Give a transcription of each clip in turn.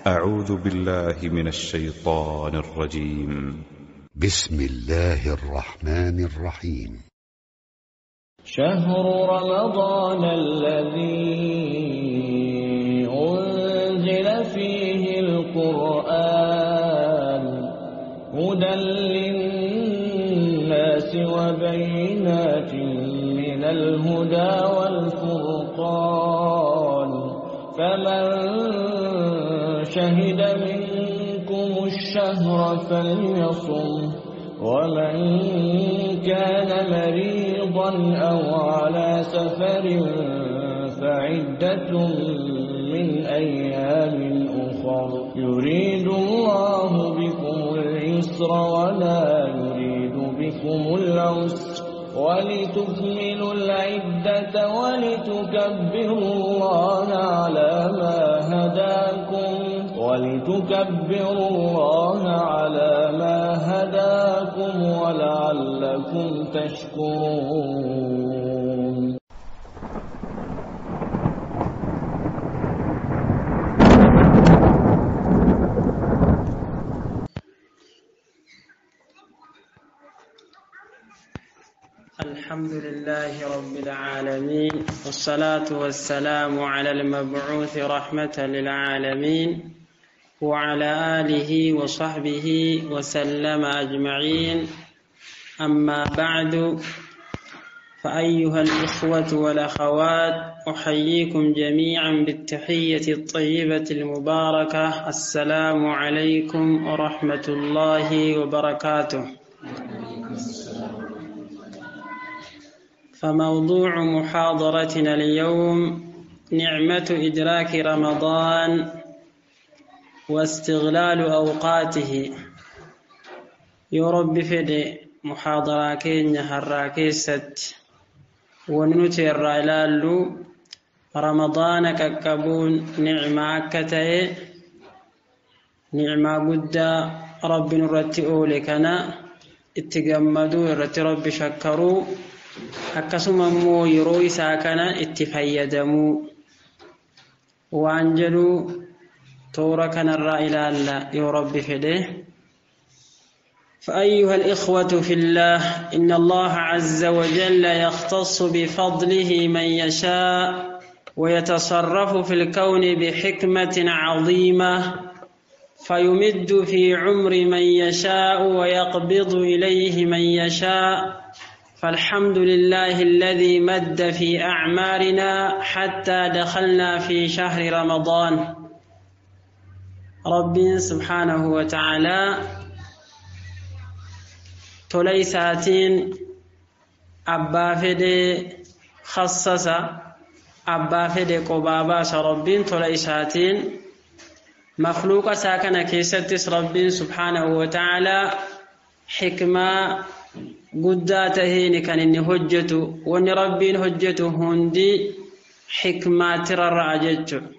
أعوذ بالله من الشيطان الرجيم. بسم الله الرحمن الرحيم. شهر رمضان الذي أنزل فيه القرآن هدى للناس وبينات من الهدى والفرقان، فمن شهد منكم الشهر فليصم، ومن كان مريضا أو على سفر فعدة من أيام أخر، يريد الله بكم اليسر ولا يريد بكم العسر، ولتكملوا العدة ولتكبروا الله على ما هداكم ولعلكم تشكرون. الحمد لله رب العالمين، والصلاة والسلام على المبعوث رحمة للعالمين وعلى آله وصحبه وسلم أجمعين. أما بعد، فأيها الإخوة والأخوات، أحييكم جميعا بالتحية الطيبة المباركة. السلام عليكم ورحمة الله وبركاته. فموضوع محاضرتنا اليوم نعمة إدراك رمضان واستغلال أوقاته. يا رب فدي محاضرة كينيا هرا كيست وننتي الرأيلالو رمضان ككبون نعمة كتئ نعمة قد رب نرتئو لكنا اتقمدوا رتي رب شكروا akkasuma immoo yeroo isaa kana itti fayyadamuu waan jedhu toora kanarraa ilaalla yoo rabbi fedhe. فأيها الإخوة في الله، إن الله عز وجل يختص بفضله من يشاء ويتصرف في الكون بحكمة عظيمة، فيمد في عمر من يشاء ويقبض إليه من يشاء. فالحمد لله الذي مد في أعمارنا حتى دخلنا في شهر رمضان. رب سبحانه وتعالى تليساتين أبا فدي خصص أبا فدي قباباس رب تليساتين مخلوق ساكن كيستس رب سبحانه وتعالى حكمة guddaa taheen kan inni hojjetu wanni rabbiin hojjetu hundi xikmaatti rarra'a jechuudha.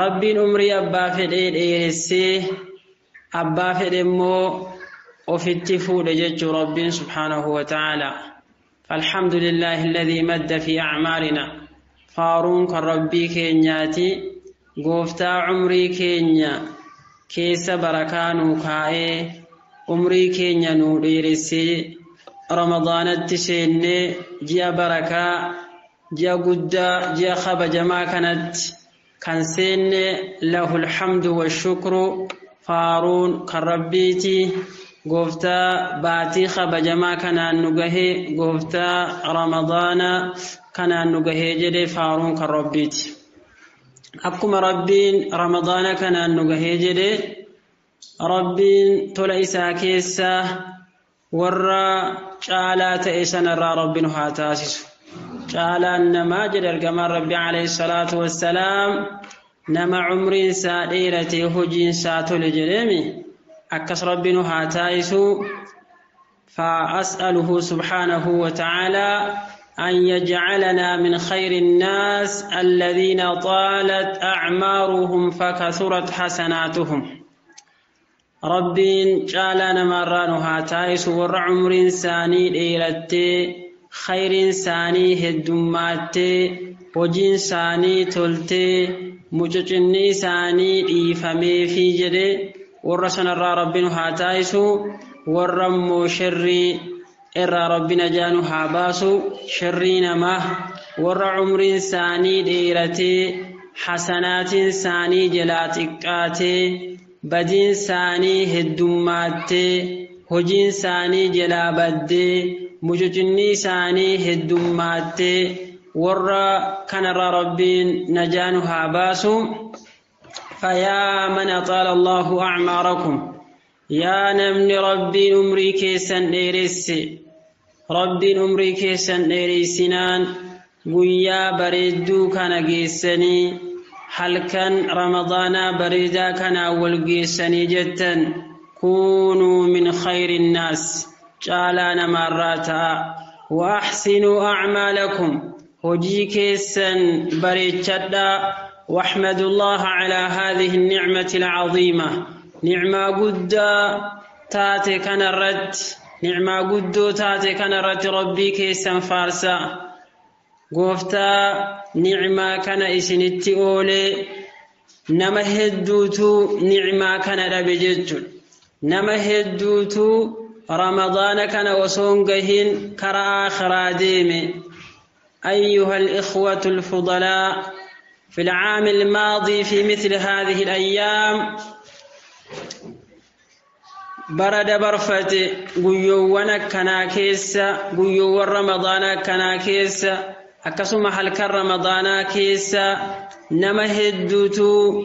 Rabbiin umrii abbaa fedhee dheeressee abbaa fedhe immoo ofitti fuudhe jechuu rabbiin subhaanahu wa ta'ala. Alhamdulillahi alladhii madda fi acmaarina. Faaruun kan rabbii keenyaati, gooftaa umrii keenya keessa barakaa nuu kaa'ee umrii keenya nuu dheeressee ramadaanatti seennee ji'a barakaa ji'a guddaa ji'a kabajamaa kanatti kan seenne lahul hamdu washukru. Faaruun kan rabbiiti, gooftaa baatii kabajamaa kanaan nu gahee, gooftaa ramadaana kanaan nu gahee jedhee faaruun kan rabbiiti. Akkuma rabbiin ramadaana kanaan nu gahee jedhee rabbiin tola isaa keessa warra caalaa ta'e sanarraa rabbi nu haa taasisu. Caalaan namaa jedhe ergamaan rabbi alayhi salaatu wassalaam nama umriin isaa dheeratee hojiin isaa tole jedheemi akkas rabbi nu haa taasisu. فأسأله سبحانه وتعالى أن يجعلنا من خير الناس الذين طالت أعمارهم فكثرت حسناتهم. Rabbiin caalaa namarraa nu haa taasisu warra umriin isaanii dheerattee khayriin isaanii heddummaattee hojiin isaanii toltee Mucucinni isaanii dhiifameefii jedhe. Warra sanarraa rabbi nu haa taasisu. Warra immoo sharrii irraa rabbi najaa nu haa baasu. Sharrii namaa warra umriin isaanii dheeratee, hasanaatiin isaanii jalaa xiqqaatee, badiin isaanii heddummaattee, hojiin isaanii jalaa baddee, mucucinni isaanii heddummaattee, warra kanarraa rabbiin najaa nu haa baasu. Fayaa man axaala Allahu acmaarakum, yaa namni rabbiin umrii keessan dheeresse, rabbiin umrii keessan dheeressinaan guyyaa bareedduu kana geessanii, halkan ramadaanaa bareedaa kanaa wal geessanii jettan, kuunuu min khayri nnaas, caalaa namaarraa ta'a. Wa axsinuu acmaalakum, hojii keessan bareechadhaa. واحمدوا الله على هذه النعمة العظيمة، نعمة قد تاتي كان الرد، نعمة قد تاتي كان الرد، ربي كيسا فارسا قفتا نعمة كان إسنتي أولي. نما هدوتو نعمة كان ربجت، نما هدوتو رمضان كان وصونقهن كرا آخر ديمي. أيها الإخوة الفضلاء، في العام الماضي في مثل هذه الأيام برد برفت قيوان كناكيس، قيوان رمضان كناكيس، أكسم حلك رمضان كيس، نما هدوتو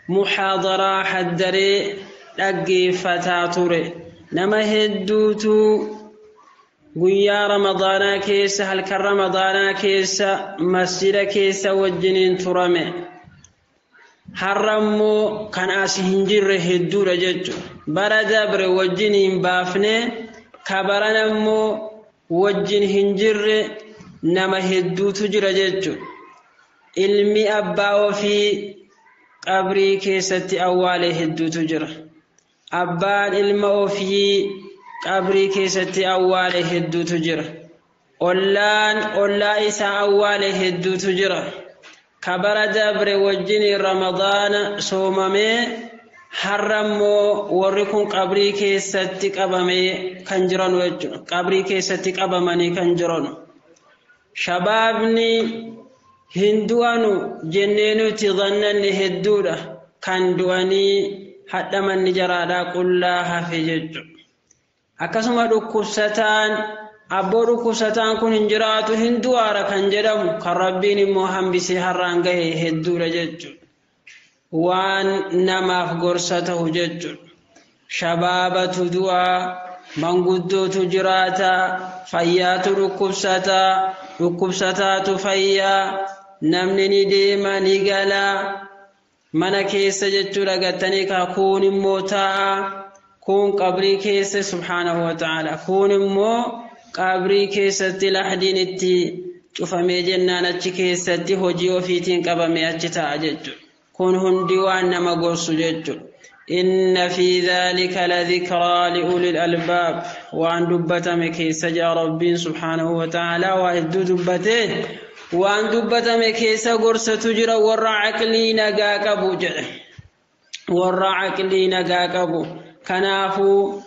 محاضرة حدري أجي فتاتوري. نما هدوتو guyyaa ramadaanaa keessa, halkan ramadaanaa keessa masjida keessa wajjiniin turame. Har'a immoo kan as hin jirre hedduudha jechuudha. Bara dabre wajjiniin baafne, ka barana immoo wajjin hin jirre nama hedduutu jira jechuudha. Ilmi abbaa ofii qabrii keessatti awwaale hedduutu jira. Abbaan ilma ofii qabrii keessatti awwaale hedduutu jira. Ollaan ollaa isaa awwaale hedduutu jira. Ka bara dabre wajjin ramadaana soomamee, har'a immoo warri kun qabrii keessatti qabamee kan jiran jechuudha. Qabrii keessatti qabamanii kan jiran. Shabaabni hin du'anu jennee nuti dhannanne hedduudha. Kan du'anii hadhamanni jaraadhaa qullaa hafe jechuudha. Akkasuma dhukkubsataan, abboo dhukkubsataan kun hin jiraatu, hin du'aara kan jedhamu, kan rabbiin immoo hambisee har'aan gahe hedduudha jechuudha. Waan namaaf gorsa ta'u jechuudha. Shabaabatu du'aa, manguddootu jiraata, fayyaatu dhukkubsataa, dhukkubsataatu fayyaa, namni ni deema ni galaa mana keessa jechuudha. Gattanii kuun immoo taa'a, kun qabrii keessa, subhaanahu wa ta'ala, kun immoo qabrii keessatti lahdiin itti cufamee jennaan achi keessatti hojii ofiitiin qabamee achi taa'a jechuudha. Kun hundi waan nama gorsu jechuudha. Inna fi dhalika ladhikraa liulil albaab. Waan dubbatame keessa jira rabbiin subhaanahu wa ta'ala waa hedduu dubbatee, waan dubbatame keessa gorsatu jira warra aqlii nagaa qabu jedhe. Warra aqlii nagaa qabu. Kanaafuu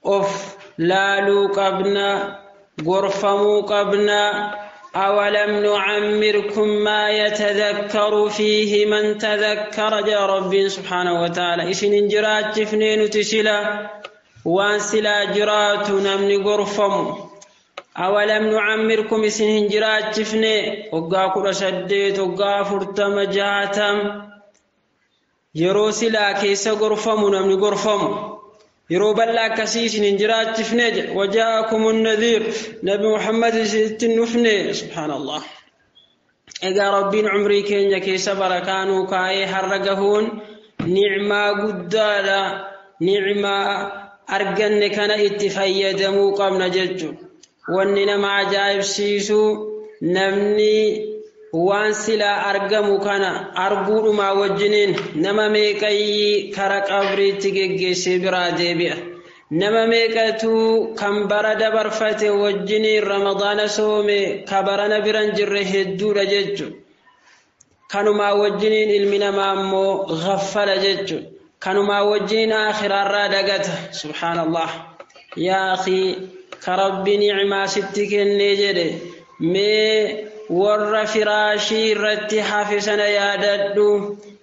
of laaluu qabna, gorfamuu qabna. أولم نعمركم ما يتذكر فيه من تذكر، جاء ربي سبحانه وتعالى. إسن جرات فنين تسلا وان سلا جرات نمني غرفم. أولم نعمركم، إسن جرات فنين وقا كل سديت وقا فرتم جاتم، yeroo silaa keessa gorfamu namni gorfamu yeroo bal'aa akkasii isin hin jiraachifne jedhe. Wajaakum nadhiir, nabi Muhammad isinitti hin dhufne? Subhaanallah. Egaa rabbiin umrii keenya keessa barakaa nuu kaa'ee har'a gahuun nicmaa guddaadha. Nicmaa arganne kana itti fayyadamuu qabna jechuudha. Wanni nama ajaa'ibsiisu, namni waan silaa argamu kana arguudhumaa wajjiniin nama meeqayyii kara qabriitti geggeessee biraa deebi'a. Nama meeqatu kan bara dabarfate wajjiniin ramadaana soome ka barana biran jirre hedduudha jechuudha. Kanumaa wajjiniin ilmi namaa immoo gaffala jechuudha. Kanumaa wajjiniin aakhiraarraa dagata. Subhaanallah. Yaa akhii, ka Rabbi ni'maa sitti kennee jedhe, mee warra firaashii irratti hafe sana yaadadhu.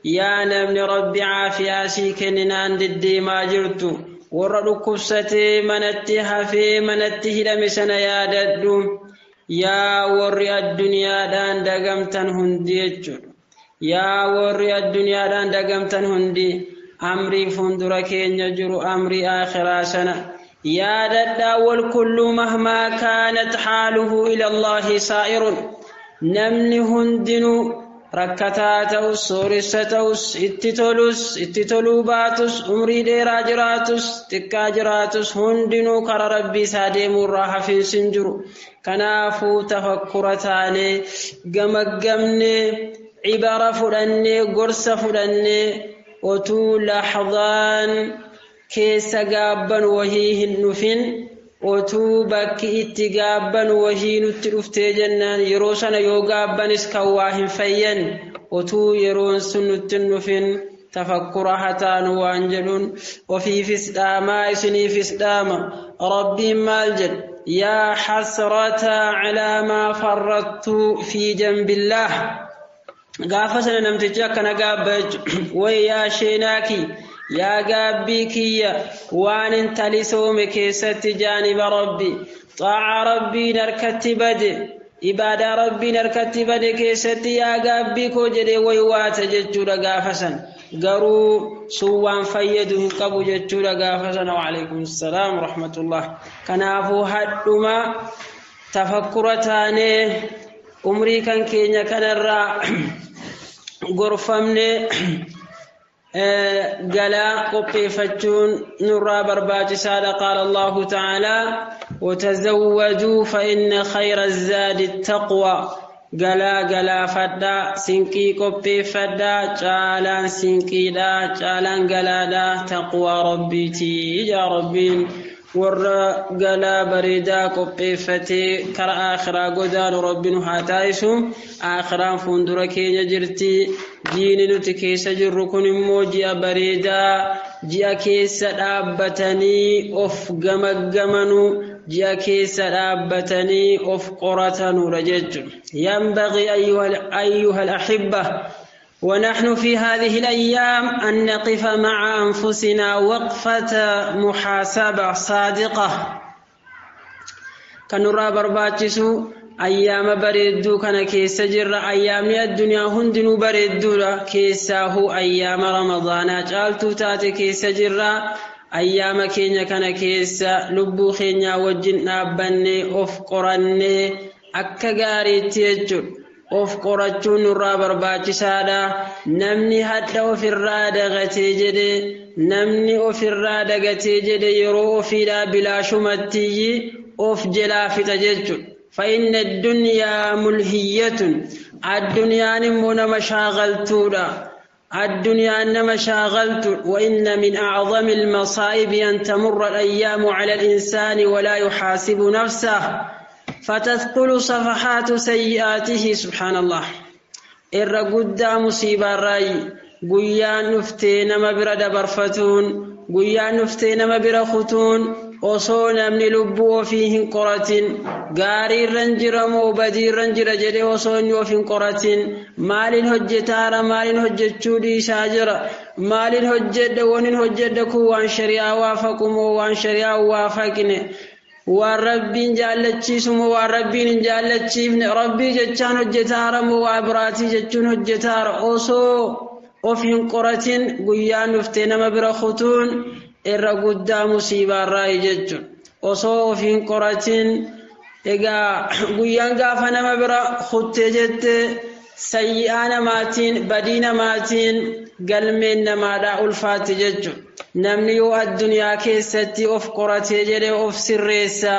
Yaa namni Rabbi caafiyaa sii kenninaan deddeemaa jirtu, warra dhukkubsatee manatti hafee manatti hidhame sana yaadadhu. Yaa warri addunyaadhaan dagamtan hundi jechuudha. Yaa warri addunyaadhaan dagamtan hundi, amrii fuuldura keenya jiru, amrii aakhiraa sana yaadadhaa. Walkullu mahmaa kaanat xaaluhu ila Allaahi saa'irun. Namni hundinuu rakkataa ta'us, sooressa ta'us, itti tolus, itti toluu baatus, umrii dheeraa jiraatus, xiqqaa jiraatus, hundinuu karaa Rabbii isaa deemuurraa hafiinsi hin jiru. Kanaafuu tafakkura taanee, gamaggamnee, cibara fudhannee, gorsa fudhannee, otuu laxdaan keessa gaabban wahii hin dhufin, otuu bakki itti gaabban wahii nutti dhuftee jennaan yeroo sana yoo gaabbanis kan waa hin fayyan, otuu yeroon sun nutti hin dhufin tafakkura hataanu waan jedhuun ofiifis dhaamaa, isiniifis dhaama. Rabbiin maal jedhe? Yaa xasrata calaa maa farrattu fi jambillaah. Gaafa sana namtichi akkana gaabba jechuudha. Way yaa sheenaaki, yaa gaabbii kiyya, waan intali soome keessatti jaaniba Rabbi, xaaca Rabbiin harkatti bade, ibaadaa Rabbiin harkatti bade keessatti yaa gaabbii koo jedhee way waata jechuudha gaafa sana. Garuu sun waan fayyadu hin qabu jechuudha gaafa sana. Waalaikum salaam rahmatullah. Kanaafuu hadhuma tafakkura taanee, umrii kan keenya kanarraa gorfamnee, galaa qopheeffachuun nurraa barbaachisaadha. Qaala Allahu ta'aalaa: watazawwaduu fa inna khayra zaadi taqwa. Galaa galaafadhaa, sinqii qopheeffadhaa, caalaan sinqiidhaa, caalaan galaadhaa taqwaa Rabbiitii. Yaa Rabbiin, warra galaa bareedaa qopheeffatee kara aakhiraa godaanu Rabbi nu haa taasisu. Aakhiraan fuuldura keenya jirti. Jiini nuti keessa jirru kun immoo ji'a bareedaa, ji'a keessa dhaabbatanii of gamaggamanu, ji'a keessa dhaabbatanii of qoratanudha jechuudha. ينبغي أيها الأحبة ونحن في هذه الأيام أن نقف مع أنفسنا وقفة محاسبة صادقة. Kan nurraa barbaachisu, ayyaama bareedduu kana keessa jirra. Ayyaamni addunyaa hundinuu bareedduudha, keessaahuu ayyaama Ramadaanaa caaltuu taate keessa jirra. Ayyaama keenya kana keessa lubbuu keenyaa wajjin dhaabbannee, of qorannee akka gaariitti jechuudha. Of qorachuun nurraa barbaachisaadha. Namni hadha ofirraa dagatee jedhe, namni ofirraa dagatee jedhe, yeroo ofiidhaa bilaashumattiyyi of jalaa fixa jechuudha. فإن الدنيا ملهية. الدنيا immoo nama shaagaltuudha. الدنيا nama shaagaltu. وإن من أعظم المصائب أن تمر الأيام على الإنسان ولا يحاسب نفسه، فتثقل صفحات سيئاته. سبحان الله. Irra guddaa musiibaa raayi guyyaan dhuftee nama bira dabarfatuun, guyyaan dhuftee nama bira kutuun, osoo namni lubbuu ofii hin qoratin, gaarii irran jira moo badii irran jira jedhee osoo inni of hin qoratin, maaliin hojjetaara, maaliin hojjechuu dhiisaa jira, maaliin hojjedhe, waniin hojjedhe kun waan shari'aa waafaqu moo waan shari'aa waafaqne, waan Rabbiin jaallachiisu moo waan Rabbiin hin jaallachiifne, Rabbii jechaan hojjetaara moo waa biraatii jechuun hojjetaara, osoo of hin qoratin guyyaan dhuftee nama bira kutuun irra guddaa musiibaarraayi jechuudha. Osoo of hin qoratin egaa guyyaan gaafa nama bira kuttee jette, sayyi'aa namaatiin, badii namaatiin galmeen namaadhaa ulfaatti jechuudha. Namni yoo addunyaa keessatti of qoratee jedhee of sirreessa,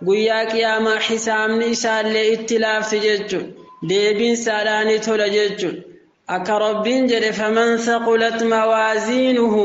guyyaa qiyaamaa hisaabni isaallee itti laafti jechuudha. Deebiin isaadhaan tola jechuudha. Akka Rabbiin jedhe: فمن ثقلت موازينه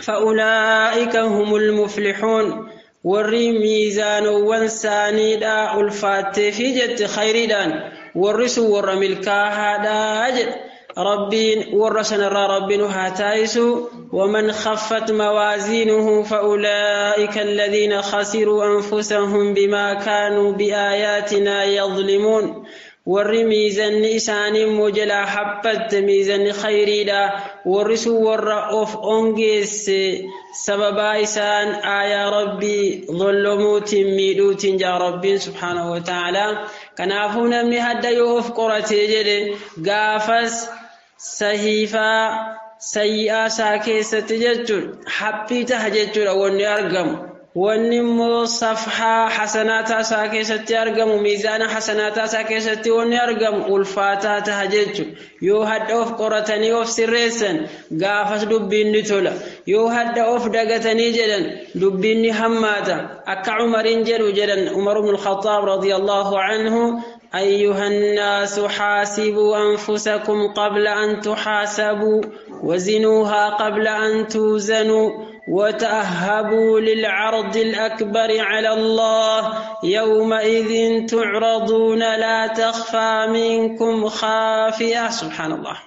فأولئك هم المفلحون. Warri miizaanowwan isaaniidhaa ulfaattee fi jette khayriidhaan, Warri sun warra milkaahaadha jedha. Rabbiin warra sanarraa rabbiin haa taayisu. ومن خفت موازينه فأولئك الذين خسروا أنفسهم بما كانوا بآياتنا يظلمون. Warri miizanni isaanii immoo jalaa haphatte, miizanni khayriidha, warri sun warra of ongeesse sababaa isaan aayaa Rabbii zollomuutiin, miidhuutiin jaa Rabbiin subhaanahu wa ta'aalaa. Kanaafuu namni hadda yoo of qoratee jedhe, gaafas sahiifaa sayyi'aa isaa keessatti jechuun haphii taha jechuudha wanni argamu. Wanni immoo safhaa hasanaataa isaa keessatti argamu, miizaana hasanaataa isaa keessatti wanni argamu ulfaataa taha jechuudha. Yoo hadda of qoratanii of sirreessan, gaafas dubbiin ni tola. Yoo hadda of dagatanii jedhan, dubbiin ni hammaata. Akka Umariin jedhu jedhan, Umar ibn al-Khattaab radiyallahu anhu: أيها الناس، حاسبوا أنفسكم قبل أن تحاسبوا، وزنوها قبل أن توزنوا، وتأهبوا للعرض الأكبر على الله، يومئذ تعرضون لا تخفى منكم خافية. سبحان الله.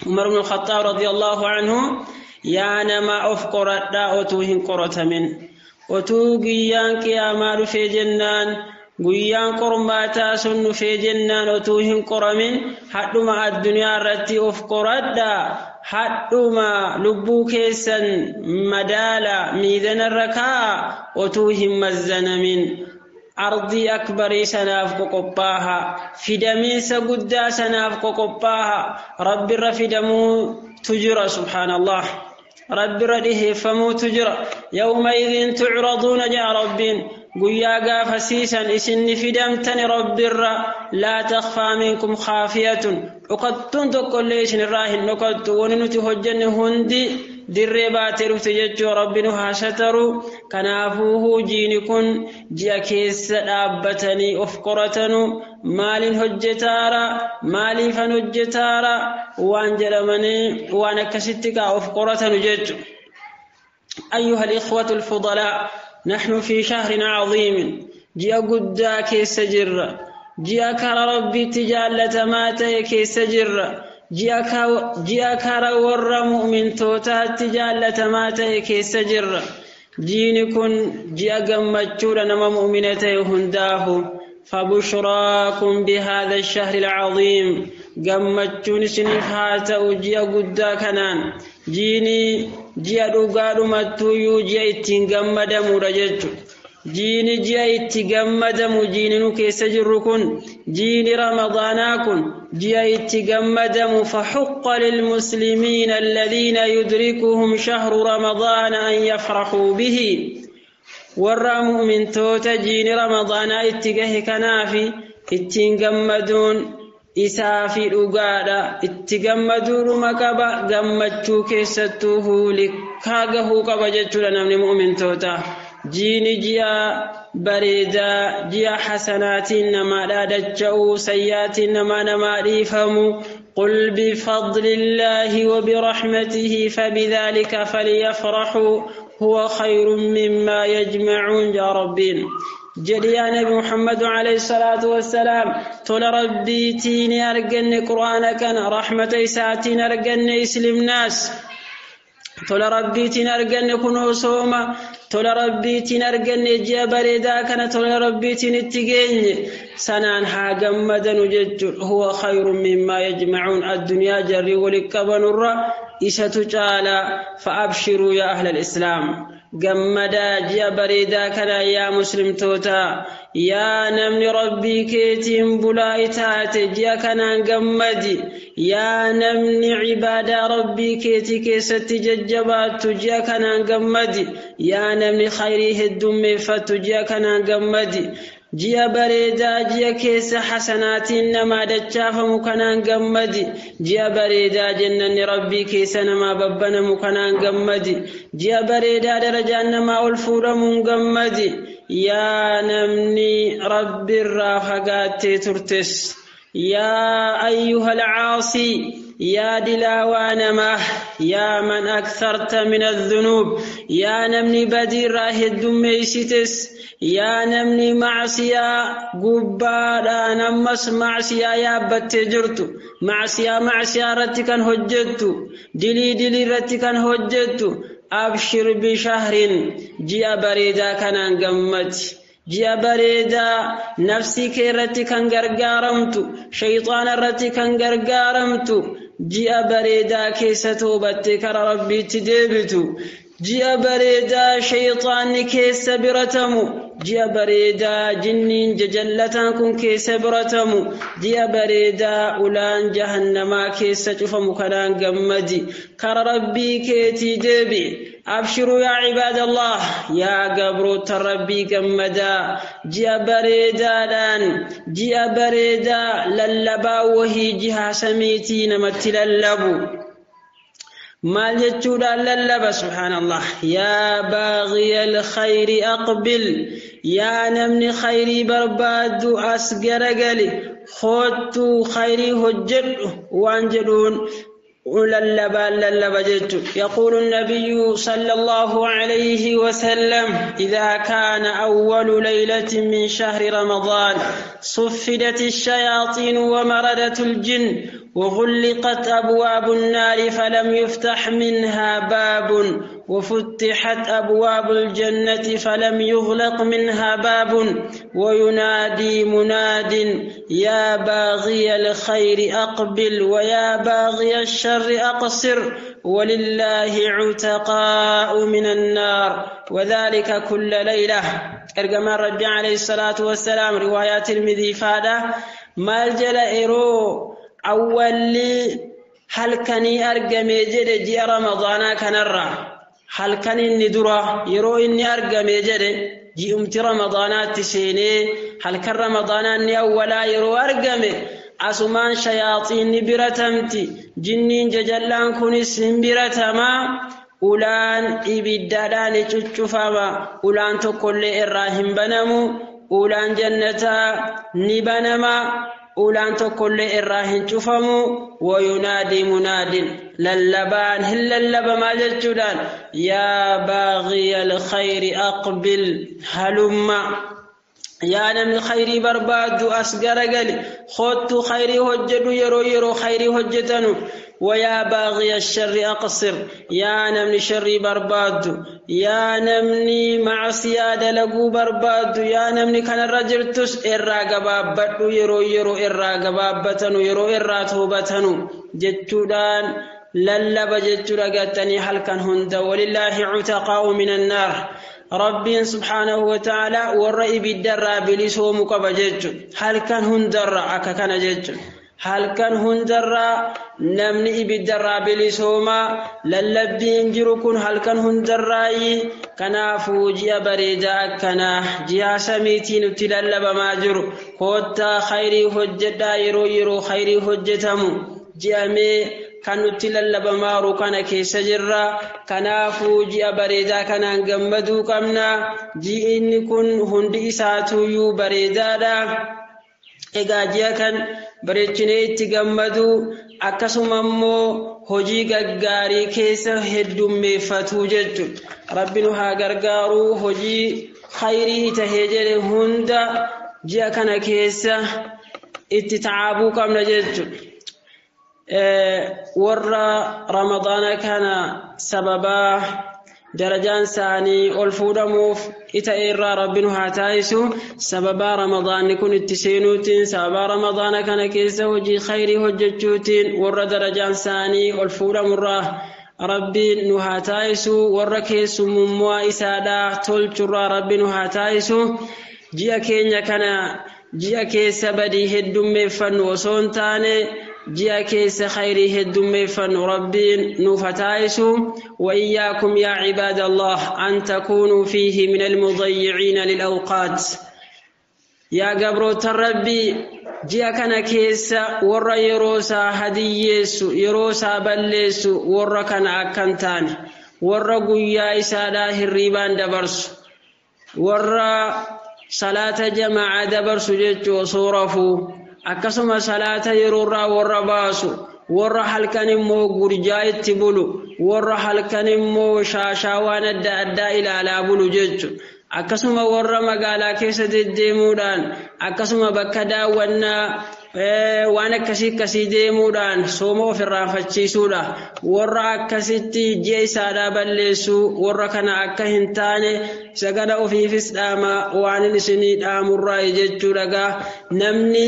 عمر بن الخطاب رضي الله عنه: yaa nama, of qoradhaa otuu hin qoratamin, otuu guyyaan qiyaamaa dhufee jennaan, guyyaan qormaataa sun dhufee jennaan otuu hin qoramin, hadhuma addunyaa irratti of qoradhaa, hadhuma lubbuu keessan madaala miizanarra kaa'a, otuu hin mazzanamin. Ardii akbarii sanaaf qoqophaaha, fidamiinsa guddaa sanaaf qoqophaaha. Rabbirra fidamuutu jira, subhaanallah. Rabbirra dhiheeffamuutu jira. يومئذ تعرضون jaa Rabbiin. Guyyaa gaafa siisan isinni fidamtani Rabbirra. لا تخفى منكم خافية, dhokattuun tokkollee isinirraa hin dhokattu. Wani nuti hojjenne hundi dirree baatee dhufte jechuu. Rabbi nu haa sataru. Kanaafuu hojiin kun ji'a keessa dhaabbatanii of qoratanu, maaliin hojjetaara, maaliifan hojjetaara waan jedhamanii waan akkasitti kaa of qoratanu jechu. أيها الإخوة الفضلاء، نحن في شهر عظيم. Ji'a guddaa keessa jirra. Ji'a kara Rabbiitti jaallatamaa ta'e keessa jirra. Ji'a kara warra mu'mintootaatti jaallatamaa ta'e keessa jirra. Jiini kun ji'a gammachuudha nama mu'mina ta'e hundaafu. فبشراكم بهذا الشهر العظيم. Gammachuun isiniif haa ta'u ji'a guddaa kanaan. Jiini ji'a dhugaadhumattuuyyuu ji'a ittiin gammadamudha jechuudha. Jiini ji'a itti gammadamu, jiini nu keessa jirru kun, jiini Ramadaanaa kun ji'a itti gammadamu. فحق للمسلمين الذين يدركهم شهر رمضان أن يفرحوا به. Warra mu'mintoota jiini Ramadaanaa itti gahe kanaafi ittiin gammaduun isaa fi dhugaadha. Itti gammaduudhuma qaba, gammachuu keessattuu huulikkaa gahuu qaba jechuudha namni mu'mintoota. Jiini ji'a bareedaa, ji'a hasanaatiin namaa dhaadacha'uu, sayyaatiin namaa dhiifamu. قل بفضل الله وبرحمته فبذلك فليفرحوا هو خير مما يجمعون يا ربين. Jedhi yaa Nabi Muhammad عليه الصلاة والسلام, tola Rabbiitiin arganne Qur'aana kana, rahmata isaatiin arganne Islimnaas, tola Rabbiitiin arganne kunoo sooma, tola Rabbiitiin arganne ji'a bareedaa kana, tola Rabbiitiin itti geenye, sanaan haa gammadanu jechuudha. هو خير مما يجمعون. Addunyaa jarri walitti qabanurra isatu caalaa. فأبشروا يا أهل الإسلام. Gammadaa ji'a bareedaa kana yaa muslimtoota. Yaa namni Rabbii keetiin bulaa itaate, ji'a kanaan gammadi. Yaa namni cibaadaa Rabbii keetii keessatti jajjabaattu, ji'a kanaan gammadi. Yaa namni khayrii heddummeeffattu, ji'a kanaan gammadi. Ji'a bareedaa, ji'a keessa hasanaatiin namaa dachaafamu kanaan gammadi. Ji'a bareedaa jennanni Rabbii keessa namaa babbanamu kanaan gammadi. Ji'a bareedaa darajaan namaa ol fuudhamuun gammadi. Yaa namni Rabbiirraa fagaattee turtes, يا أيها العاصي. Yaa dilaawaa namaa, yaa man aktharta min adhunuub, yaa namni badii irraa heddummeeysites, yaa namni macsiyaa gubbaadhaan ammas macsiyaa yaabbattee jirtu, macsiyaa macsiyaa irratti kan hojjettu, dilii dilii irratti kan hojjettu, abshir bishahrin, ji'a bareedaa kanaan gammadi. Ji'a bareedaa nafsii kee irratti kan gargaaramtu, shayxaana irratti kan gargaaramtu, ji'a bareedaa keessa toobattee karaa Rabbiitti deebitu, ji'a bareedaa shayxaanni keessa biratamu, ji'a bareedaa jinniin jajallataan kun keessa biratamu, ji'a bareedaa ulaan jahannamaa keessa cufamu kanaan gammadi, karaa Rabbii keetii deebi'i. Abshiruu yaa cibaadallah, yaa gabroota Rabbii gammadaa, ji'a bareedaadhaan, ji'a bareedaa lallabaa wahii jiha samiitii namatti lallabu. Maal jechuudhaan lallaba? Subhaanallah. Yaa baaghiya alkhayri aqbil, yaa namni khayrii barbaaddu as garagali, koottuu khayrii hojjedhu waan jedhuun lallabaan lallaba jechu. يقول النبي صلى الله عليه وسلم: إذا كان أول ليلة من شهر رمضان صفدت الشياطين ومردت الجن وغلقت أبواب النار فلم يفتح منها باب، وفتحت أبواب الجنة فلم يغلق منها باب، وينادي مناد: يا باغي الخير أقبل ويا باغي الشر أقصر، ولله عتقاء من النار، وذلك كل ليلة. Ergamaan Rabbi عليه الصلاة والسلام, riwaayaa Tirmidii faadha, maal jedha? Yeroo awwalli halkanii argame jedhe, ji'a Ramadaanaa kanarra halkan inni dura yeroo inni argame jedhe, ji'umti Ramadaanaatti seenee halkan Ramadaanaa inni awwalaa yeroo argame, asumaan shayaaxiinni biratamti, jinniin jajallaan kunis hin biratamaa, ulaan ibiddaadhaan cuccufama, ulaan tokkollee irraa hin banamu, ulaan jannataa ni banama, ulaan tokkollee irraa hin cufamu. وينادي مناد, lallabaan hin lallabamaa jechuudhaan, يا باغي الخير أقبل هلم, yaa namni khayrii barbaaddu as garagali, kottu khayrii hojjedhu, yeroo yeroo khayrii hojjetanu. ويا باغي الشر أقصر, yaa namni sharrii barbaaddu, yaa namni macsiyaa dalaguu barbaaddu, yaa namni kanarra jirtus irraa gabaabbadhu, yeroo yeroo irraa gabaabbatanu, yeroo irraa toobatanu jechuudhaan lallaba jechuudha gattanii halkan hunda. ولله عتقاء من النار, Rabbiin سبحانه وتعالى warra ibiddarraa bilisoomu qaba jechuudha halkan hundarra akka kana jechuudha. Halkan hundarraa namni ibiddarraa bilisoomaa lallabbiin jiru kun halkan hundarraayi. Kanaafuu ji'a bareedaa akkanaa, ji'a samiitii nutti lallabamaa jiru, koottaa khayrii hojjedhaa, yeroo yeroo khayrii hojjetamu ji'amee kan nutti lallabamaaru kana keessa jirra. Kanaafuu ji'a bareedaa kanaan gammaduu qabna. Ji'inni kun hundi isaatuyyuu bareedaadha. Egaa ji'a kan bareechinee itti gammaduu, akkasuma immoo hojii gaggaarii keessa heddummeeffatuu jechuudha. Rabbi nu haa gargaaruu. Hojii khayrii tahee jedhe hunda ji'a kana keessa itti tacaabuu qabna jechuudha. Warra Ramadaana kana sababaa darajaan isaanii ol fuudhamuuf ita irraa Rabbi nu haa taasisu. Sababaa Ramadaanni kun itti seenuutiin, sababaa Ramadaana kana keessa hojii khayrii hojjechuutiin warra darajaan isaanii ol fuudhamurraa Rabbiin nu haa taasisu. Warra keessummaa isaadhaa tolchurraa Rabbi nu haa taasisu. Ji'a keenya kana ji'a keessa badii heddummeeffannu osoo hin taane, ji'a keessa khayrii heddummeeffannu Rabbiin nuuf haa taasisu. وإياكم يا عباد الله أن تكونوا فيه من المضيعين للأوقات. Yaa gabroota Rabbii, ji'a kana keessa warra yeroo isaa hadiyyeessu, yeroo isaa balleessu warra kana akkan taane, warra guyyaa isaadhaa hirriibaan dabarsu, warra salaata jama'aa dabarsu jechuu osoo rafuu, akkasuma salaata yeroorraa warra baasu. Warra halkan immoo gurjaa itti bulu, warra halkan immoo shaashaa waan adda addaa ilaalaa bulu jechuudha. Akkasuma warra magaalaa keessa deddeemuudhaan, akkasuma bakka daawwannaa waan akkasii akkasii deemuudhaan sooma of irraanfachiisuudha. Warra akkasitti ji'a isaadhaa balleessuu, warra kana akka hin taane isa kana ofiifis dhaama waan isinii dhaamurraa jechuudha. Gaa namni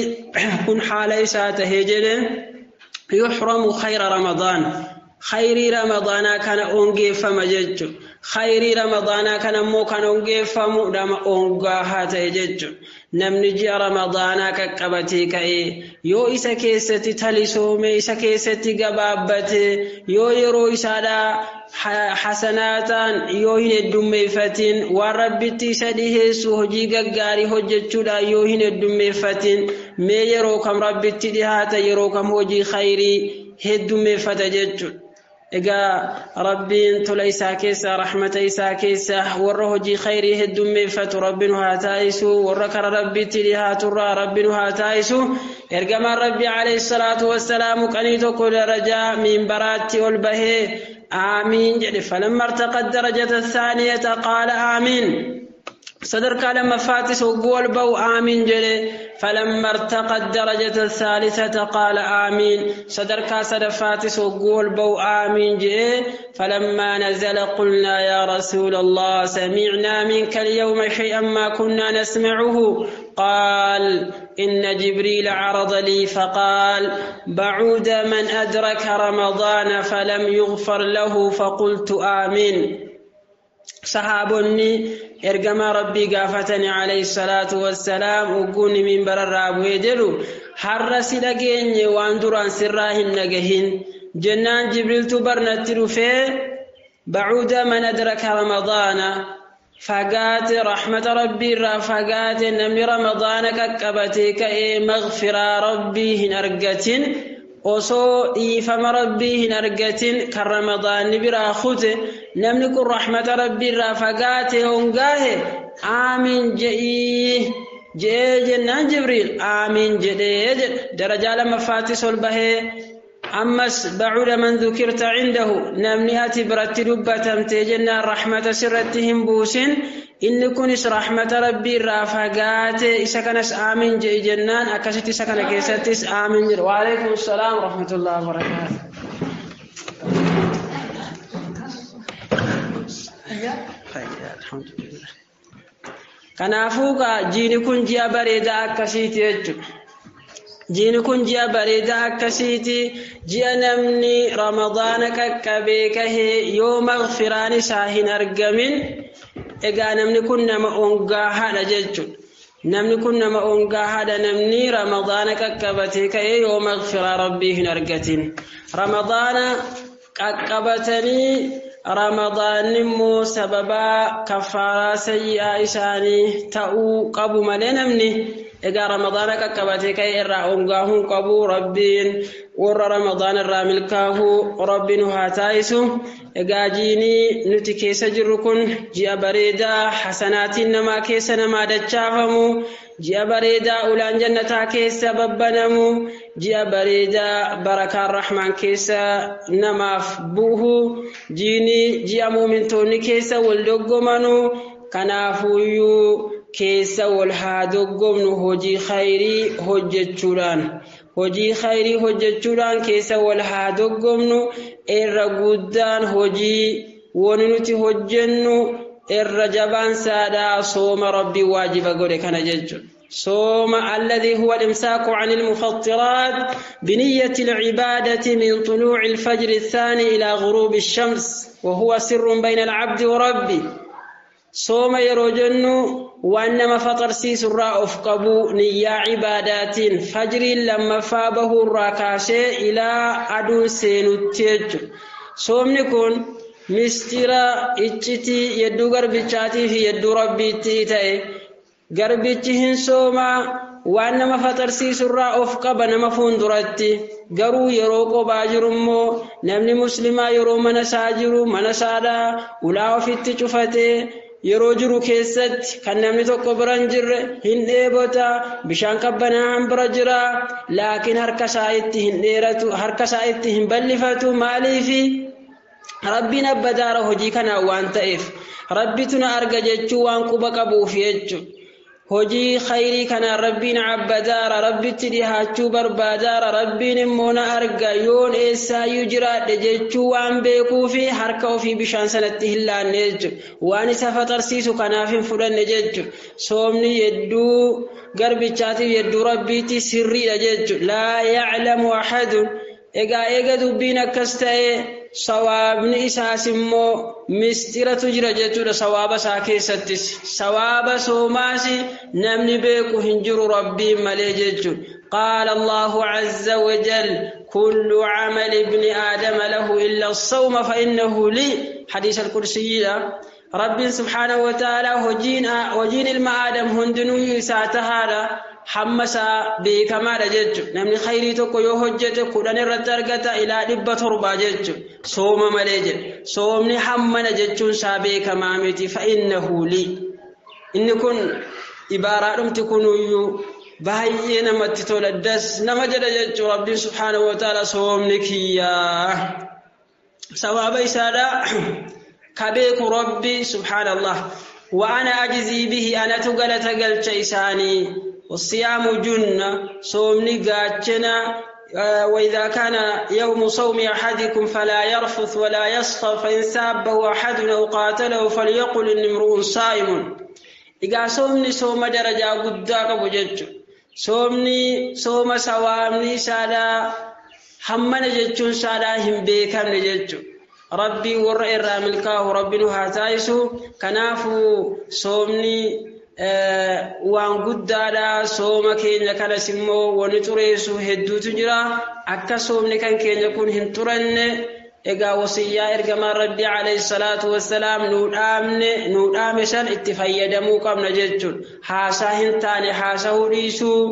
kun haala isaa tahee jedhe yuhramu khayra Ramadaan. Khayrii Ramadaanaa kana ongeeffama jechuudha. Khayrii Ramadaanaa kana immoo kan ongeeffamu nama ongaa haa ta'e jechuudha. Namni ji'a Ramadaanaa qaqqabatee ka'ee yoo isa keessatti talisoome, isa keessatti gabaabbate, yoo yeroo isaadhaa hasanaataan yoo hin heddummeeffatin, waan Rabbitti isa dhiheessu hojii gaggaarii hojjechuudhaan yoo hin heddummeeffatin, mee yeroo kam Rabbitti dhihaata, yeroo kam hojii khayrii heddummeeffata jechuudha. Egaa Rabbiin tola isaa keessa, rahmata isaa keessa warra hojii khayrii heddummeeffatu Rabbi nu haa taa'isu, warra kara Rabbitti dhihaaturraa Rabbi nu haa taa'isu. Ergamaan Rabbi alayhi salaatu wassalaamu qanii tokko darajaa minbaraatti ol bahee aamiin jedhe. Falamma irtaqad darajata thaaniyata qaala aamiin. Sadarkaa lammaffaattis hogguu ol bahu aamiin jedhe. Falamma irtaqad darajata thaalisata qaala aamiin. Sadarkaa sadaffaattis hogguu ol bahu aamiin jedhe. Falammaa nazala qulnaa yaa rasuula Allah sami'naa minka alyawma shay'an maa kunnaa nasma'uhu. قال إن جبريل عرض لي فقال بعود من أدرك رمضان فلم يغفر له فقلت آمين. Sahaabonni ergamaa Rabbii gaafatanii alayhi salaatu wassalaam ogguunni minbararraa bu'ee jedhu, har'a si dhageenye waan duraan sirraa hin dhagahin jennaan, Jibriiltu barnatti dhufee bacuuda man adraka Ramadaana, fagaate rahmata Rabbii irraa fagaate namni Ramadaana qaqqabatee ka'ee maghfiraa Rabbii hin argatin, osoo dhiifama Rabbii hin argatin kan Ramadaanni biraa kute, namni kun rahmata Rabbii irraa fagaate hongaahe, aamiin je'ii je'ee jennaan Jibriil aamiin jedhee jedha. Darajaa lammaffaattis ol bahee ammas bacuda man dhukirta cindahu, namni ati biratti dubbatamtee jennaan rahmata sirratti hin buusin, inni kunis rahmata Rabbii irraa fagaate, isa kanas aamiin je'i jennaan akkasitti isa kana keessattis aamiin jedhe. Waalaikum salaam warahmatullahi wabarakaatuh. Alhamdulillah. Kanaafuu jiini kun ji'a bareedaa akkasiiti jechuudha. Jiini kun ji'a bareedaa akkasiiti. Ji'a namni Ramadaana qaqqabee kahee yoo maghfiraan isaa hin argamin, egaa namni kun nama ongaa haadha jechuudha. Namni kun nama ongaa haadha, namni Ramadaana qaqqabatee ka'ee yoo maghfiraa Rabbii hin argatin. Ramadaana qaqqabatanii Ramadaanni immoo sababaa kaffaaraa sayyi'aa isaanii ta'uu qabu malee namni egaa Ramadaana qaqqabatee ka'ee irraa ongaahuu qabu. Rabbiin warra Ramadaana irraa milkaahuu Rabbi nu haa taa'isu. Egaa jiinii nuti keessa jirru kun ji'a bareedaa hasanaatiin namaa keessa namaa dachaafamu, ji'a bareedaa ulaan jannataa keessa babbanamu, ji'a bareedaa barakaan rahmaan keessa namaaf bu'u, jiinii ji'a muumintoonni keessa wal doggomanu. Kanaafuyyuu keessa wal haa doggomnu hojii khayrii hojjechuudhaan. Hojii khayrii hojjechuudhaan keessa wal haa doggomnu. Irra guddaan hojii wani nuti hojjennu irra jabaan saadhaa sooma Rabbii waajiba godhe kana jechuudha. صوم الذي هو الإمساك عن المفطرات بنية العبادة من طلوع الفجر الثاني إلى غروب الشمس، وهو سر بين العبد وربه. صوم يروجن وأنما فطر سيس الرأف قبو نيا عبادات فجر لما فابه الراكاشي إلى أدو سينوتيج. صوم نكون مسترا اتشتي يدو غربتشاتي في يدو ربي تيتاي garbichi hin soomaa waan nama faxarsiisurraa of qaba nama fuulduratti, garuu yeroo qobaa jiru immoo namni muslimaa yeroo mana isaa jiru mana isaadhaa ulaa ofitti cufatee Yeroo jiru keessatti kan namni tokko bira hin jirre hin dheebota, bishaan qabbanaa'aan bira jira, laakiin harka isaa itti hin dheeratu, harka isaa itti hin bal'ifatu. Maaliifi? Rabbiin abbadaara hojii kanaan waan ta'eef, Rabbitu na arga jechuu waan quba qabuuf jechuudha. Hojii khayrii kanaan Rabbiin abbadaara, Rabbitti dhihaachuu barbaadaara, Rabbiin immoo na arga yoon eessaayyuu jiraadhe jechuu waan beekuufi harka ofii bishaan sanatti hin laanne jechuudha. Waan isa faxarsiisu kanaaf hin fudhanne jechuudha. Soomni yedduu garbichaatiif yedduu Rabbiitti sirriidha jechuudha. Laa ya'lamu ahadun. Egaa eega dubbiin akkas ta'e, sawaabni isaas immoo misxiratu jira jechuudha. Sawaaba isaa keessattis sawaaba soomaas namni beeku hin jiru Rabbiin malee jechuudha. Qaala Allahu azza wa jal: kullu camali ibni aadama lahu illa as-sawma fa innahu li. Hadiisa al-qudsiyyiidha. Rabbiin subhaanahu wa ta'ala hojiin ilma Aadam hundinuu isaa tahaadha, hamma isaa beekamaadha jechuudha. Namni khayrii tokko yoo hojjete 10 irratti argata ilaa 700 jechuudha. Sooma malee jedha. Soomni hammana jechuun isaa beekamaa miti. Fa innahu li. Inni kun ibaaraadhumti kunuyyuu baay'ee namatti tola, das nama jedha jechuudha. Rabbiin subhaanahu wa ta'ala soomni kiyyaa sawaaba isaadha ka beeku Rabbi subhaanallah. Wa ana ajzii bihi, anatu galata galcha isaanii. والصيام جنة، صومني قاتشنا. وإذا كان يوم صوم أحدكم فلا يرفث ولا يسخر، فإن سابه أحد أو قاتله فليقل إني امرؤ صائم. إذا صومني صوم درجة قداك أبو جج، صومني صوم سوامني سادا همنا جتشون سادا هم بيكم جتشو. ربي ور إرى ملكاه ربي نهاتايسو. كنافو صومني waan guddaadha. Sooma keenya kanas immoo wani xureessu hedduutu jira. Akka soomni kan keenya kun hin xuranne, egaa wasiyyaa ergamaan Rabbii alayhi salaatu wassalaam nuu dhaamne, nuu dhaame san itti fayyadamuu qabna jechuudha. Haasaa hin taane haasa'uu dhiisuu,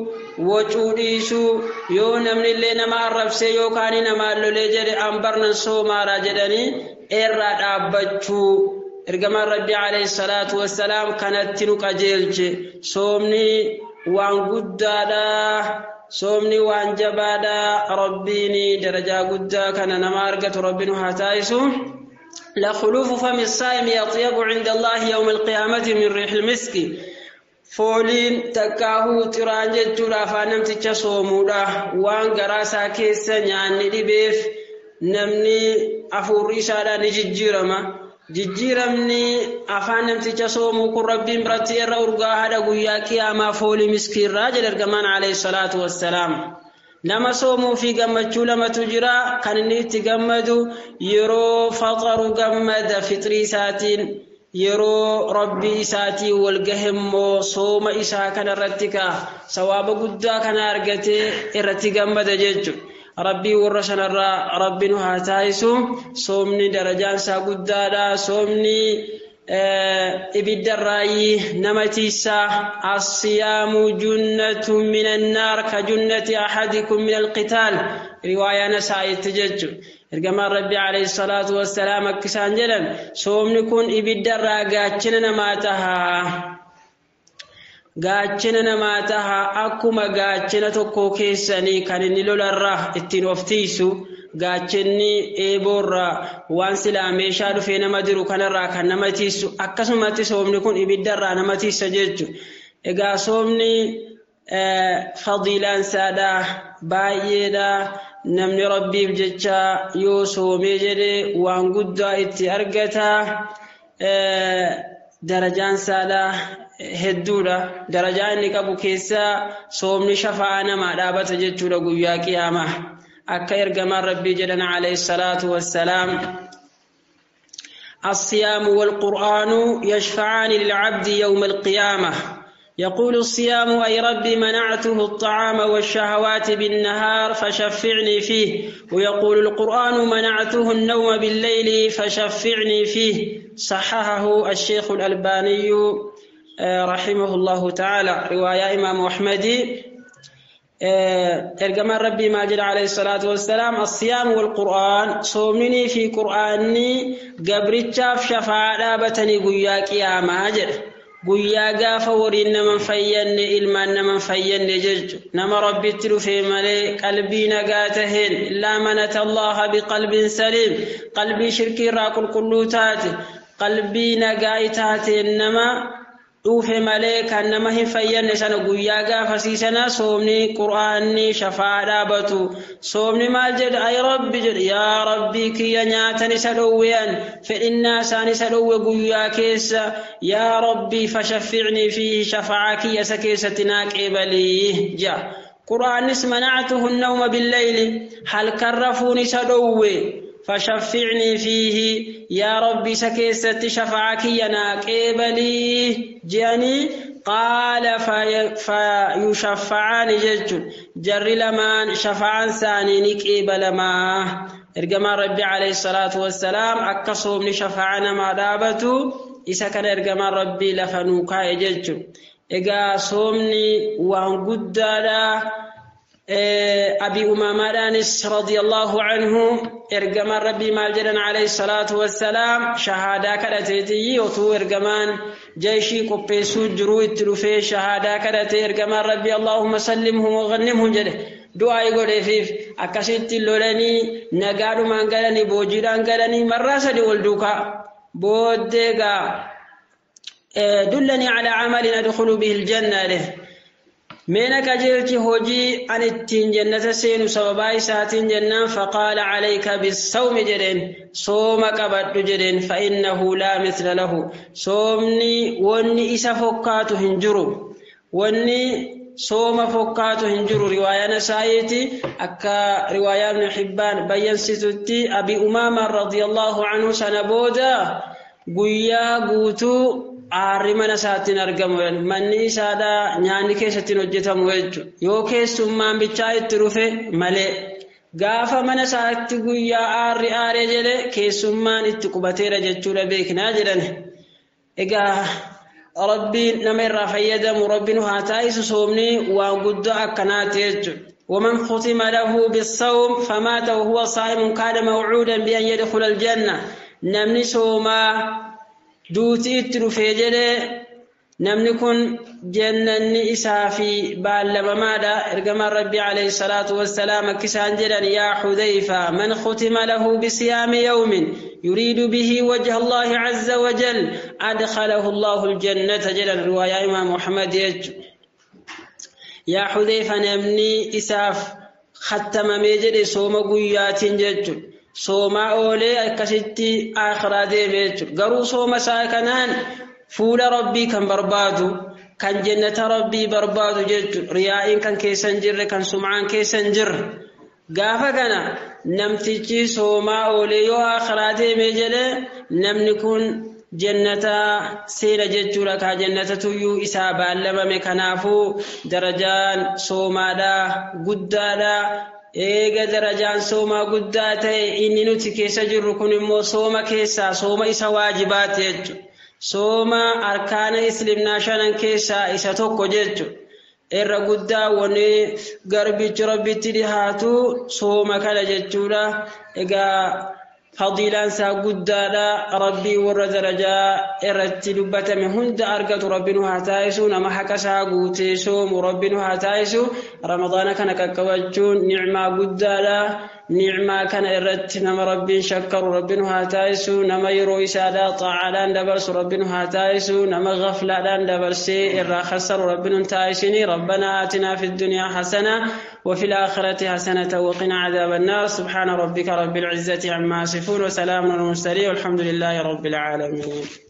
wacuu dhiisuu, yoo namni illee nama arrabsee yookaan namaan lolee jedhe an barnan soomaara jedhanii irraa dhaabbachuu. Ergamaan Rabbii alayhi salaatu wassalaam kanatti nu qajeelche. Soomni waan guddaadha. Soomni waan jabaadha. Rabbiin darajaa guddaa kana nama argatu Rabbi nu haa taasisu. لخلوف فم الصائم أطيب عند الله يوم القيامة من ريح المسك. Fooliin takkaahuu xiraan jechuudha afaan namticha soomuudha. Waan garaa isaa keessa nyaanni dhibeef namni hafuurri isaadhaan ni jijjiirama. Jijjiiramni afaan namticha soomuu kun Rabbiin biratti irra urgaahaadha guyyaa qiyaamaa foolii miskiirraa, jedha ergamaan alayhi salaatu wassalaam. Nama soomuu fi gammachuu lamatu jira. Kan inni itti gammadu yeroo faxaru gammada fixrii isaatiin, yeroo Rabbii isaatiin wal gahe immoo sooma isaa kanarratti ka sawaaba guddaa kana argatee irratti gammada jechuudha. Rabbii warra sanarraa Rabbi nu haa taasisu. Soomni darajaan isaa guddaadha. Soomni ibiddarraayi nama tiisaa. الصيام جنة من النار كجنة أحدكم من القتال، riwaayaa Nasaa'itti jechuudha. Ergamaan Rabbii alayhi salaatu wassalaam akka isaan jedhan, soomni kun ibiddarraa gaachana namaa tahaa. Gaachana namaa taha akkuma gaachana tokko keessanii kan inni lolarraa ittiin of tiisu. Gaachanni eeboorraa waan silaa meeshaa dhufee nama jiru kanarraa kan nama tiisu, akkasumatti soomni kun ibiddarraa nama tiisa jechuudha. Egaa soomni fadiilaan isaadhaa baay'eedha. Namni Rabbiif jecha yoo soomee jedhe waan guddaa itti argata. Darajaan isaadhaa hedduudha. Darajaa inni qabu keessaa soomni shafa'aa namaa dhaabata jechuudha guyyaa qiyaamaa. Akka ergamaan Rabbii jedhan alayhi salaatu wassalaam: الصيام والقرآن يشفعان للعبد يوم القيامة. يقول الصيام: أي ربي، منعته الطعام والشهوات بالنهار فشفعني فيه. ويقول القرآن: منعته النوم بالليل فشفعني فيه. صححه الشيخ الألباني رحمه الله تعالى، رواية إمام أحمد. Ergamaan Rabbii maal jedha alayhi salaatu wassalaam? Assiyaamu walqur'aan, soomninii fi qur'aanni gabrichaaf shafaa dhaabatanii guyyaa qiyaamaa jedha. Guyyaa gaafa woriin naman fayyanne, ilmaan naman fayyanne jechu, nama Rabbitti dhufee malee qalbii nagaa taheen, illaa man ata Allaha biqalbin saliim, qalbii shirkii irraa qulqulluu taate, qalbii nagaa taateen nama dhufe malee kan nama hin fayyanne sana guyyaa gaafasii sana soomni qur'aanni shafaa dhaabatu. Soomni maal jedha? Ay Rabbi jedha, yaa Rabbii kiyya, nyaatan isa dhowwean, fedhinnaa isaan isa dhowwe guyyaa keessa, yaa Rabbii fashaffi'nii fi shafaa kiyya isa keessatti naa qeebalii jedha. Qur'aannis manactuhu nawma billeyli, halkan rafuun isa dhowwe, fashaffi'nii fiihi, yaa Rabbi isa keessatti shafaa kiyya naa qeebalii je'anii. Qaala fayushaffacaani jechuun jarri lamaan shafa'aan isaanii ni qeebalamaa. Ergamaan Rabbi alayhi salaatu wassalaam akka soomni shafa'aa namaa dhaabatu isa kana ergamaan Rabbii lafa nuu kaa'e jechuun. Egaa soomni waan guddaadha. Abi Umaamaadhaanis radiyallahu anhu ergamaan Rabbii maal jedhan alayhi salaatu wassalaam? Shahaadaa kadhateetii otuu ergamaan jeeshii qopheessuu jiruu itti dhufee shahaadaa kadhatee, ergamaan Rabbii "Allahumma sallimhum wa ghannimhum" jedhe, du'aa godheefiif. Akkasitti lolanii nagaadhumaan galanii, boojiidhaan galanii, marraa sadi wal duukaa booddee gaa "Dullanii calaa camalin adkhulu bihi aljanna" jedhe. Meena qajeelchi hojii an ittiin jannata seenu sababaa isaatiin jennaan, faqaala "Calayka bissawmi" jedheen, sooma qabadhu jedheen. Fa'innahu laa misla lahu, soomni wanni isa fokkaatu hin jiru, wanni sooma fokkaatu hin jiru. Riwaayaa Nasaa'iiti, akka riwaayaa Ibn Hibbaan bayyansitutti, Abi Umaamaa radiyallahu anhu sana booda guyyaa guutuu aarri mana isaattiin argamu, manni isaadha nyaanni keessatti hojjetamu jechuudha, yoo keessummaan bichaa itti dhufe malee. Gaafa mana isaatti guyyaa aarri aaree jedhe, keessummaan itti qubateera jechuudha beeknaa jedhan. Egaa Rabbiin nama irraa fayyadamu Rabbi nu haa taasisu. Soomni waan guddaa akkanaati jechuudha. ومن ختم له بالصوم فمات وهو صائم كان موعودا بأن يدخل الجنة. Namni soomaa duuti itti dhufee jedhee, namni kun jannanni isaa fi baallamamaadha. Ergamaan Rabbii alayhi salaatu wassalaam akka isaan jedhan: "Yaa Xudayfa, man khutima lahu bisiyaami yawmin yuriidu bihi wajha Allahi azza wa jal adkhalahu Allahu aljannata" jedhan, riwaayaa Imaam Muhammad jechu. Yaa Xudayfa, namni isaaf khattamamee jedhe sooma guyyaatiin jechu, soomaa oolee akkasitti akhiraa deeme jechuudha. Garuu sooma isaa kanaan fuula Rabbii kan barbaadu, kan jannata Rabbii barbaadu jechuudha. Riyaa'iin kan keessa hin jirre, kan sum'aan keessa hin jirre. Gaafa kana namtichi soomaa oolee yoo akhiraa deeme jedhe, namni kun jannata seena jechuudha. Kaa jannata tuyyuu isaa baallamame. Kanaafuu darajaan soomaadhaa guddaadha. Eega darajaan soomaa guddaa ta'e, inni nuti keessa jirru kun immoo sooma keessaa sooma isa waajibaati jechuudha. Sooma arkaana islimnaa shanan keessaa isa tokko jechuudha. Irra guddaa wanni garbichi Rabbitti dhihaatu sooma kana jechuudha. Egaa fadiilaan isaa guddaadha. Rabbii warra darajaa irratti dubbatame hunda argatu Rabbi nu haa taasisu. Nama haqa isaa guutee soomu Rabbi nu haa taasisu. Ramadaana kana qaqqabachuun nicmaa guddaadha. Nicmaa kana irratti nama Rabbiin shakkaru Rabbi nu haa taasisu. Nama yeroo isaadhaa xaa'aadhaan dabarsu Rabbi nu haa taasisu. Nama ghaflaadhaan dabarsee irraa khassaru Rabbi nu taasisini. ربنا آتنا في الدنيا حسنة وفي الآخرة حسنة وقنا عذاب النار. سبحان ربك رب العزة عما يصفون وسلام على المرسلين والحمد لله رب العالمين.